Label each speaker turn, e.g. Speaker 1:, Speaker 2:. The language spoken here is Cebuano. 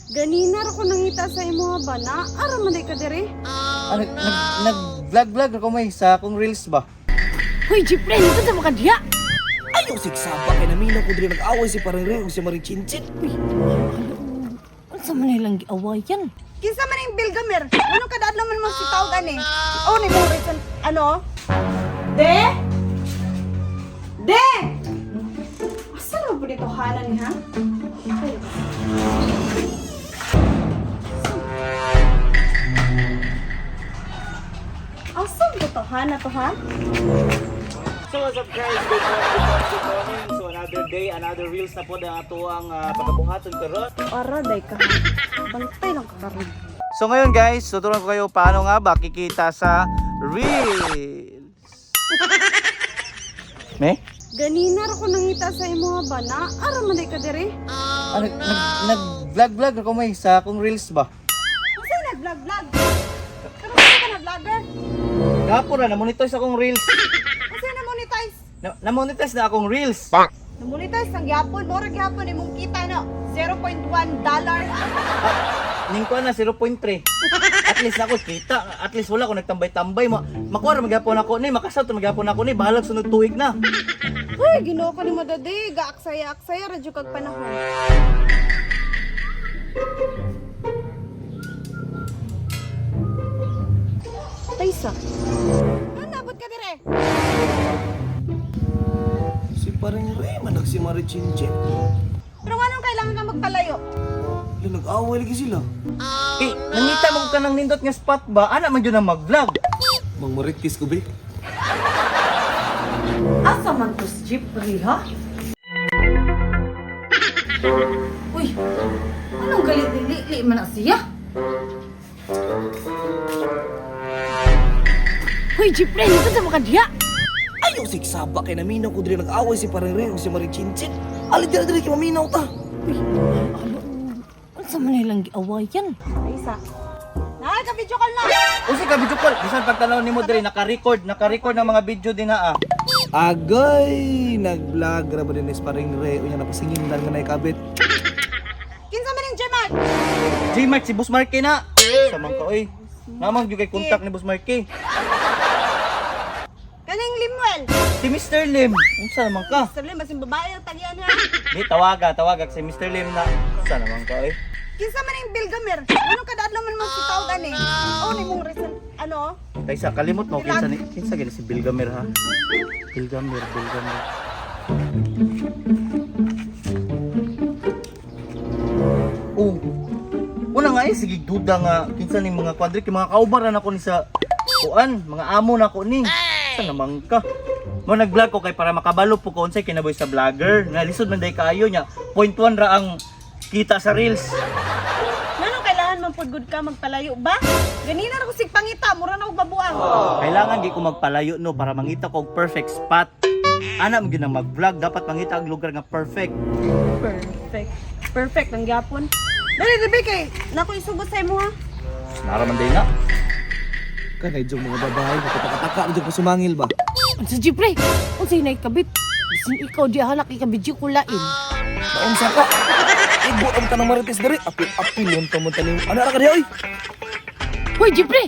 Speaker 1: Ganina ra ko nangita sa imo ba na? Ara man day ka dire.
Speaker 2: Ah, nag, nag, nag vlog vlog ako may sa akong reels ba?
Speaker 3: Hoy, Jeffrey, nito sa mga diya.
Speaker 4: Ayaw sigsaba kay naminaw ko diri nag-away si parang Ray ug si Maring Chinchin.
Speaker 3: Uy, unsa man ilang giawayan?
Speaker 1: Kinsa man yung Bilgamer? Anong kada adlaw man si tawag ani? Oh, ni mo recent ano? De? De! Asa na ba dito hanan ni ha? Ay. Asa ba to hana to ha?
Speaker 2: So what's up guys? Good morning, good morning, good morning. So another day, another reels na po ang ato ang pagabuhaton karon.
Speaker 1: Ara day ka. Bantay lang ka karon.
Speaker 2: So ngayon guys, tuturuan ko kayo paano nga ba kikita sa reels. Me?
Speaker 1: Ganina ra ko nangita sa imo ba na? Ara man day ka dire.
Speaker 2: Ah, nag, nag, nag vlog vlog ako may sa akong reels ba?
Speaker 1: Unsa nag-vlog vlog? Karon ka na vlogger?
Speaker 2: Gapo ra na monetize akong reels.
Speaker 1: Unsa na monetize?
Speaker 2: Na, na-monetize na akong reels.
Speaker 1: Namonetize ang gyapon, mura gyapon imong kita no. $0.1 dollar.
Speaker 2: Ning kuan na 0.3. At least ako kita, at least wala ko nagtambay-tambay mo. Makuha ra magyapon ako ni, makasat ra magyapon ako ni, bahalag sunod tuig na.
Speaker 1: Uy, Ginoo ko nimo dadi, gaaksaya-aksaya ra jud kag panahon. Taysa. Ano nabot ka dire?
Speaker 4: Si parang Ray man si Maring Chinchin.
Speaker 1: Pero nganong kailangan ka magpalayo?
Speaker 4: Ila nag-away lagi sila.
Speaker 2: Eh, nangita mo ka ng nindot nga spot ba? Ana man jud ang mag-vlog.
Speaker 4: Mang maritis ko be.
Speaker 3: Asa man to si Jeffrey, ha? Uy, anong galit ni man na siya? Hoy, Jeffrey, nito sa mga diya.
Speaker 4: Ayaw sigsaba kay naminaw ko diri nag-away si parang Ray ug si Maring Chinchin. Ali diri diri kay maminaw ta.
Speaker 3: Uy, ano, unsa man ilang giawayan?
Speaker 1: Taysa. Naa ka video call na.
Speaker 2: Usi ka video call, bisan pagtanaw nimo diri naka-record, naka-record ng mga video din ha. Ah.
Speaker 4: Agay, nag-vlog ra ba din is parang Ray unya napasingin lang nga naikabit.
Speaker 1: Kinsa man ning German?
Speaker 2: J-Mark si Boss Marky na. Sa man ka oy. Namang jud kay contact ni Boss Marky.
Speaker 1: Kaning Limuel.
Speaker 2: Si Mr. Lim, unsa naman ka?
Speaker 1: Mr. Lim, basin babae ang tagyan ha.
Speaker 2: Di tawaga, tawaga si Mr. Lim na. Unsa naman ka oy?
Speaker 1: Kinsa man ning Bilgamer? Anong kada adlaw man si tawag ani? Oh, ni mong recent ano?
Speaker 2: Taysa kalimot mo kinsa ni kinsa gani si Bilgamer ha? Bilgamer, Bilgamer. Oh. Una nga eh, sige duda nga kinsa ni mga kwadrik, yung mga kaubaran ako ni sa kuan, mga amo na ako ni. Sa naman ka. Mo nag-vlog ko kay para makabalo po ko unsay kinabuhi sa vlogger. Nga lisod man day kaayo niya. 0.1 ra ang kita sa reels.
Speaker 1: Ngano kailangan man pud gud ka magpalayo ba? Ganina ra ko sig pangita, mura na og babuang.
Speaker 2: Kailangan gi ko magpalayo no para mangita ko og perfect spot. Ana mo gyud ang mag-vlog, dapat mangita ang lugar nga perfect.
Speaker 1: Perfect. Perfect ang gyapon. Dali dali kay nako isugot sa imo ha.
Speaker 2: Nara man day na.
Speaker 4: Kanay jud mga babae makataka-taka jud pasumangil ba.
Speaker 3: Unsa Jeffrey? Unsa hinay kabit? Bisin ikaw di halak ikabidyo ko lain.
Speaker 4: Naunsa ka? Ibo ang tanang marites diri. Apil-apil yung tamo tanim. Ano ra ka di oy?
Speaker 3: Hoy, Jeffrey!